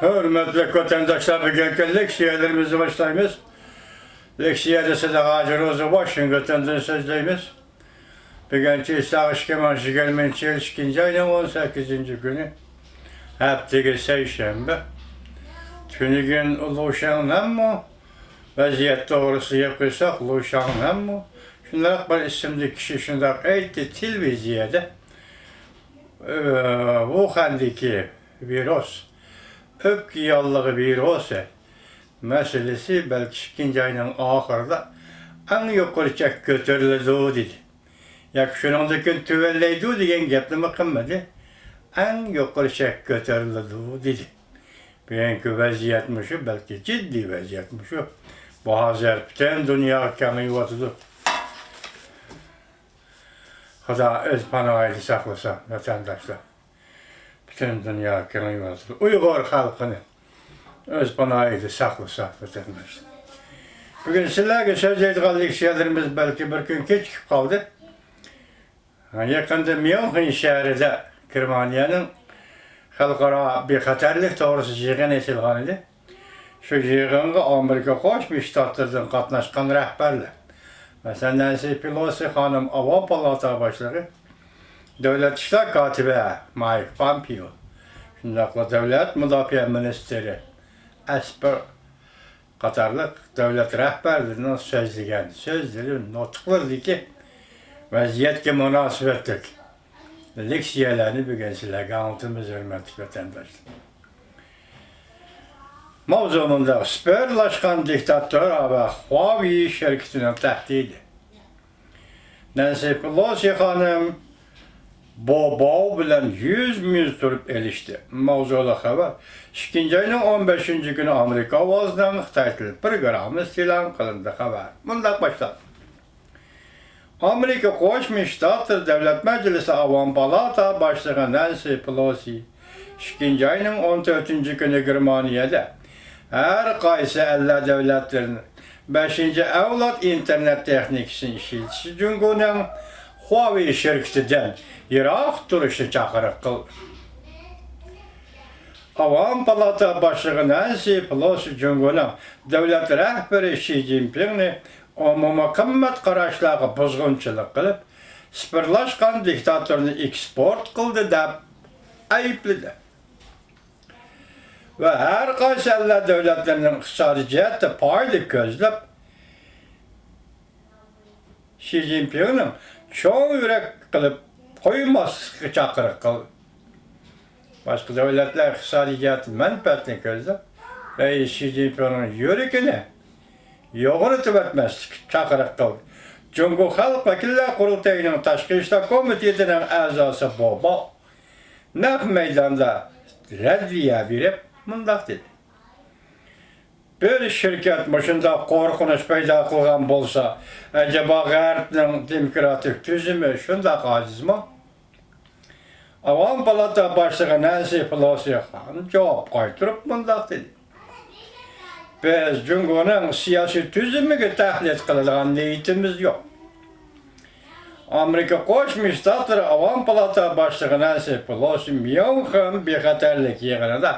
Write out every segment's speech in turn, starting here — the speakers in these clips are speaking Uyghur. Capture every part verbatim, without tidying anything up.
ھۆرمەتلىك ۋەتەنداشلار، بۈگۈنكى لېكسىيەلىرىمىزنى باشلايمىز. لېكسىيەدە سىدىق ھاجى روزى، ۋاشىنگتوندىن سۆزلەيمىز. بۈگۈن چېيساغ ئىككى مىڭ يىگىرمىنچى يىل ئىككىنچى ئاينىڭ ئون سەككىزىنچى كۈنى، ھەپتىگە سەيشەنبە. تۈنۈگۈن لۇشياڭنەنمۇ ۋەزىيەت توغرىسىدا گەپ قىلساق، لۇشياڭنەنمۇ شۇنداق بىر ئىسىملىك كىشى شۇنداق ئېيتتى تېلېۋىزىيەدە، ئى، ۋۇخەندىكى ۋىرۇس، ئۆپكە ياللۇغى ۋىرۇسى مەسىلىسى بەلكى ئىككىنچى ئاينىڭ ئاخىرىدا ئەڭ يۇقىرى چەككە كۆتۈرۈلىدۇ، دېدى. ياكى شۇنىڭدىن كېيىن تۆۋەنلەيدۇ دېگەن گەپنىمۇ قىلمىدى. ئەڭ يۇقىرى چەككە كۆتۈرۈلىدۇ، دېدى. بۈگۈنكى ۋەزىيەت مۇشۇ، بەلكى جىددىي ۋەزىيەت مۇشۇ. بۇ ھازىر پۈتۈن دۇنياغا كېڭىيىۋاتىدۇ. خۇدا ئۆز پاناھىدا ساقلىسۇن، ۋەتەنداشلار. پۈتۈن دۇنياغا كېڭىيىۋاتىدۇ. ئۇيغۇر خەلقىنى ئۆز پاناھىدا ساقلىسۇن، ۋەتەنداشلار. بۈگۈن سىلەرگە سۆزلەيدىغان لېكسىيەلىرىمىز بەلكى بىر كۈن كېچىكىپ قالدى. يېقىندا ميۇنخېن شەھىرىدە گېرمانىيەنىڭ خەلقئارا بىخەتەرلىك توغرىسىدا يىغىن ئېچىلغان ئىدى. شۇ يىغىنغا ئامېرىكا قوشما شتاتلىرىدىن قاتناشقان رەھبەرلەر، مەسىلەن، نەنسى پېلوسى خانىم ئاۋام پالاتا باشلىقى، دۆلەت ئىشلار كاتىپى مايك پامپېئو، شۇنداقلا دۆلەت مۇداپىئە مىنىستىرى ئەسپەر قاتارلىق دۆلەت رەھبەرلىرىنىڭ سۆزلىگەن سۆزلىرى، نۇتۇقلىرىدىكى ۋەزىيەتكە مۇناسىۋەتلىك لېكسىيەلەرنى بۈگۈن سىلەرگە ئاڭلىتىمىز، ھۆرمەتلىك ۋەتەنداشلار. ماۋزۇ مۇنداق: سىفىرلاشقان دىكتاتورا ۋە خۇاۋېي شىركىتىنىڭ تەھدىتى. نەنسى پېلوسى خانىم بوباۋ بىلەن يۈزمۇ يۈز تۇرۇپ ئېلىشتى. ماۋزۇلۇق خەۋەر ئىككىنچى ئاينىڭ ئون بەشىنچى كۈنى ئامېرىكا ئاۋازىنىڭ خىتاي تىلى پروگراممىسىدا ئېلان قىلىندى. خەۋەر مۇنداق باشلانغان. ئامېرىكا قوشما شتاتلىرى دۆلەت مەجلىسى ئاۋام پالاتا باشلىقى نەنسى پېلوسى ئىككىنچى ئاينىڭ ئون تۆتىنچى كۈنى گېرمانىيەدە ھەر قايسى ئەللەر دۆلەتلىرىنىڭ بەشىنچى ئەۋلاد ئىنتېرنېت تېخنىكىسىنى ئىشلىتىشى جۇڭگونىڭ خۇاۋېي شىركىتىدىن يىراق تۇرۇشنى چاقىرىق قىلدى. ئاۋام پالاتا باشلىقى نەنسى پېلوسى جۇڭگونىڭ دۆلەت رەھبىرى شى جىنپىڭنى ئومۇمىي قىممەت قاراشلارغا بۇزغۇنچىلىق قىلىپ، سىفىرلاشقان دىكتاتورنى ئېكسپورت قىلدى دەپ ئەيىبلىدى. ۋە ھەر قايسى ئەللەر دۆلەتلىرىنىڭ ئىقتىسادىي جەھەتتە پايدا كۆزلەپ، شى جىنپىڭنىڭ چوڭ يۈرەك قىلىپ قويماسلىقىغا چاقىرىق قىلدى. باشقا دۆلەتلەر ئىقتىسادىي جەھەتتە مەنپەئەتنى كۆزلەپ، رەئىس شى جىنپىڭنىڭ يۈرىكىنى يوغىنىتىۋەتمەسلىككە چاقىرىق قىلدى. جۇڭگو خەلق ۋەكىللەر قۇرۇلتىيىنىڭ تاشقى ئىشلار كومىتېتىنىڭ ئەزاسى بوباۋ نەق مەيداندا رەددىيە بېرىپ مۇنداق دېدى: بىر شىركەت مۇشۇنداق قورقۇنچ پەيدا قىلغان بولسا، ئەجەبا غەربنىڭ دېموكراتىك تۈزۈمى شۇنداق ئاجىزمۇ؟ ئاۋام پالاتا باشلىقى نەنسى پېلوسى خانىم جاۋاب قايتۇرۇپ مۇنداق دېدى: بىز جۇڭگونىڭ سىياسىي تۈزۈمىگە تەھدىت قىلىدىغان نىيىتىمىز يوق. ئامېرىكا قوشما شتاتلىرى ئاۋام پالاتا باشلىقى نەنسى پېلوسى ميۇنخېن بىخەتەرلىك يىغىنىدا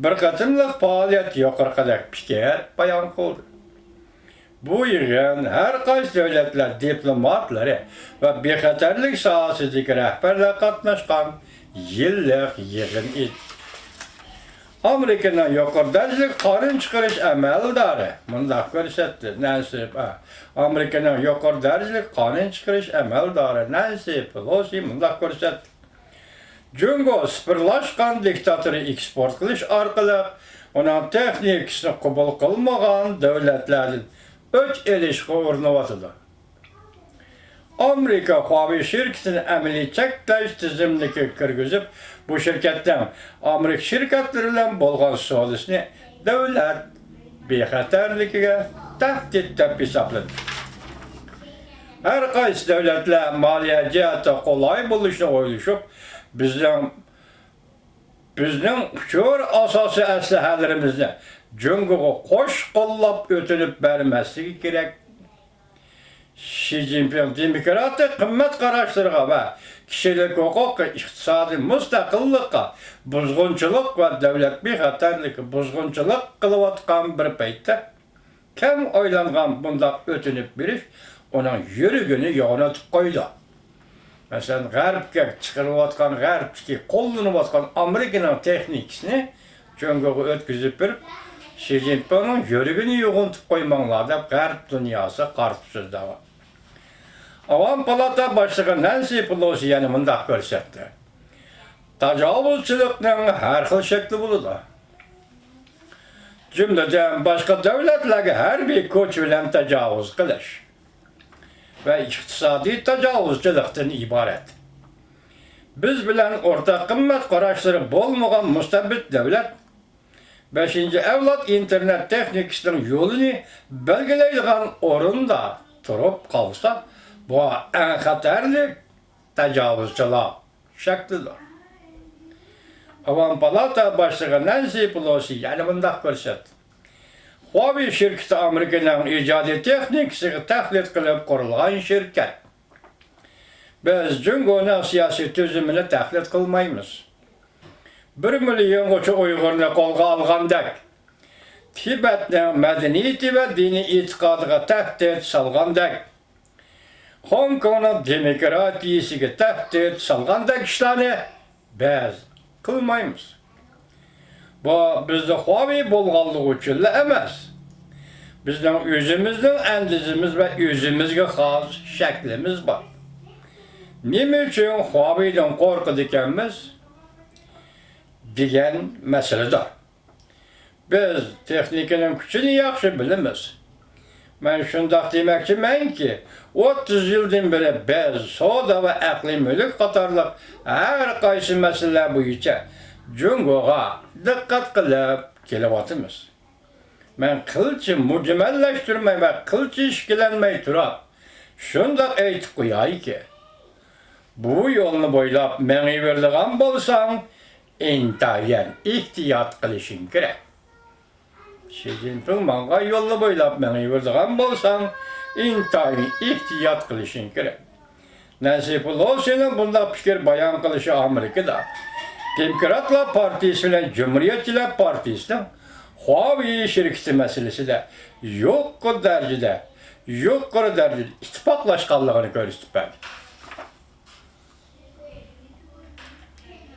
بىر قېتىملىق پائالىيەت يۇقىرىقىدەك پىكىر بايان قىلدى. بۇ يىغىن ھەر قايسى دۆلەتلەر دىپلوماتلىرى ۋە بىخەتەرلىك ساھەسىدىكى رەھبەرلەر قاتناشقان يىللىق يىغىن ئىدى. ئامېرىكىنىڭ يۇقىرى دەرىجىلىك قانۇن چىقىرىش ئەمەلدارى مۇنداق كۆرسەتتى، نەنسى، ئامېرىكىنىڭ يۇقىرى دەرىجىلىك قانۇن چىقىرىش ئەمەلدارى نەنسى پېلوسى مۇنداق كۆرسەتتى: جۇڭگو سىفىرلاشقان دىكتاتورنى ئېكسپورت قىلىش ئارقىلىق ئۇنىڭ تېخنىكىسىنى قوبۇل قىلمىغان دۆلەتلەردىن ئۆچ ئېلىشقا ئۇرۇنۇۋاتىدۇ. ئامېرىكا خۇاۋېي شىركىتىنى ئەمەلىي چەكلەش تىزىملىكىگە كىرگۈزۈپ، بۇ شىركەتنىڭ ئامېرىكا شىركەتلىرى بىلەن بولغان سودىسىنى دۆلەت بىخەتەرلىكىگە تەھدىت دەپ ھېسابلىدى. ھەر قايسى دۆلەتلەر مالىيە جەھەتتە قولاي بولۇشنى ئويلىشىپ، بىزنىڭ، بىزنىڭ ئۇچۇر ئاساسىي ئەسلىھەلىرىمىزنى جۇڭگوغا قوش قوللاپ ئۆتۈنۈپ بەرمەسلىكى كېرەك. شى جىنپىڭ دېموكراتىك قىممەت قاراشلىرىغا ۋە كىشىلىك ھوقۇققا، ئىقتىسادىي مۇستەقىللىققا بۇزغۇنچىلىق ۋە دۆلەت بىخەتەرلىكىگە بۇزغۇنچىلىق قىلىۋاتقان بىر پەيتتە، كەم ئويلانغان بۇنداق ئۆتۈنۈپ بېرىش ئۇنىڭ يۈرىكىنى يوغىنىتىپ قويىدۇ. مەسىلەن، غەربكە چىقىرىۋاتقان، غەربتىكى قوللىنىۋاتقان ئامېرىكىنىڭ تېخنىكىسىنى جۇڭگوغا ئۆتكۈزۈپ بېرىپ، شى جىنپىڭنىڭ يۈرىكىنى يوغىنىتىپ قويماڭلار دەپ، غەرب دۇنياسىغا قارىتىپ سۆزلەۋاتىدۇ. ئاۋام پالاتا باشلىقى نەنسى پېلوسى يەنە مۇنداق كۆرسەتتى: تاجاۋۇزچىلىقنىڭ ھەر خىل شەكلى بولىدۇ. جۈملىدىن، باشقا دۆلەتلەرگە ھەربىي كۈچ بىلەن تاجاۋۇز قىلىش ۋە ئىقتىسادىي تاجاۋۇزچىلىقتىن ئىبارەت. بىز بىلەن ئورتاق قىممەت قاراشلىرى بولمىغان مۇستەبىت دۆلەت بەشىنچى ئەۋلاد ئىنتېرنېت تېخنىكىسىنىڭ يولىنى بەلگىلەيدىغان ئورۇندا تۇرۇپ قالسا، بۇ ئەڭ خەتەرلىك تاجاۋۇزچىلار شەكلىدۇر. ئاۋام پالاتا باشلىقى نەنسى پېلوسى يەنە مۇنداق كۆرسەتتى: خۇاۋېي شىركىتى ئامېرىكىنىڭ ئىجادىي تېخنىكىسىغا تەقلىد قىلىپ قۇرۇلغان شىركەت. بىز جۇڭگونىڭ سىياسىي تۈزۈمىنى تەقلىد قىلمايمىز. بىر مىليونغىچە ئۇيغۇرنى قولغا ئالغاندەك، تىبەتنىڭ مەدەنىيىتى ۋە دىنىي ئېتىقادىغا تەھدىت سالغاندەك، خوڭكوڭنىڭ دېموكراتىيىسىگە تەھدىت سالغاندەك ئىشلارنى بىز قىلمايمىز. بۇ بىزدە خۇاۋېي بولغانلىقى ئۈچۈنلا ئەمەس. بىزنىڭ ئۆزىمىزنىڭ ئەندىزىمىز ۋە ئۆزىمىزگە خاس شەكلىمىز بار. نېمە ئۈچۈن خۇاۋېيدىن قورقىدىكەنمىز دېگەن مەسىلىدۇر. بىز تېخنىكىنىڭ كۈچىنى ياخشى بىلىمىز. مەن شۇنداق دېمەكچىمەنكى، ئوتتۇز يىلدىن بېرى بىز سودا ۋە ئەقلىي مۈلۈك قاتارلىق ھەر قايسى مەسىلىلەر بويىچە جۇڭگوغا دىققەت قىلىپ كېلىۋاتىمىز. مەن قىلچە مۈجمەللەشتۈرمەي ۋە قىلچە ئىككىلەنمەي تۇرۇپ، شۇنداق ئېيتىپ قويايكى، بۇ يولنى بويلاپ مېڭىۋېرىدىغان بولساڭ، ئىنتايىن ئېھتىيات قىلىشىڭ كېرەك. شى جىنپىڭ ماڭغان يولنى بويلاپ مېڭىۋېرىدىغان بولساڭ، ئىنتايىن ئېھتىيات قىلىشىڭ كېرەك. نەنسى پېلوسىنىڭ بۇنداق پىكىر بايان قىلىشى ئامېرىكىدا دېموكراتلار پارتىيىسى بىلەن جۇمھۇرىيەتچىلەر پارتىيىسىنىڭ خۇاۋېي شىركىتى مەسىلىسىدە يۇقىرى دەرىجىدە، يۇقىرى دەرىجىدە ئىتتىپاقلاشقانلىقىنى كۆرسىتىپ بەردى.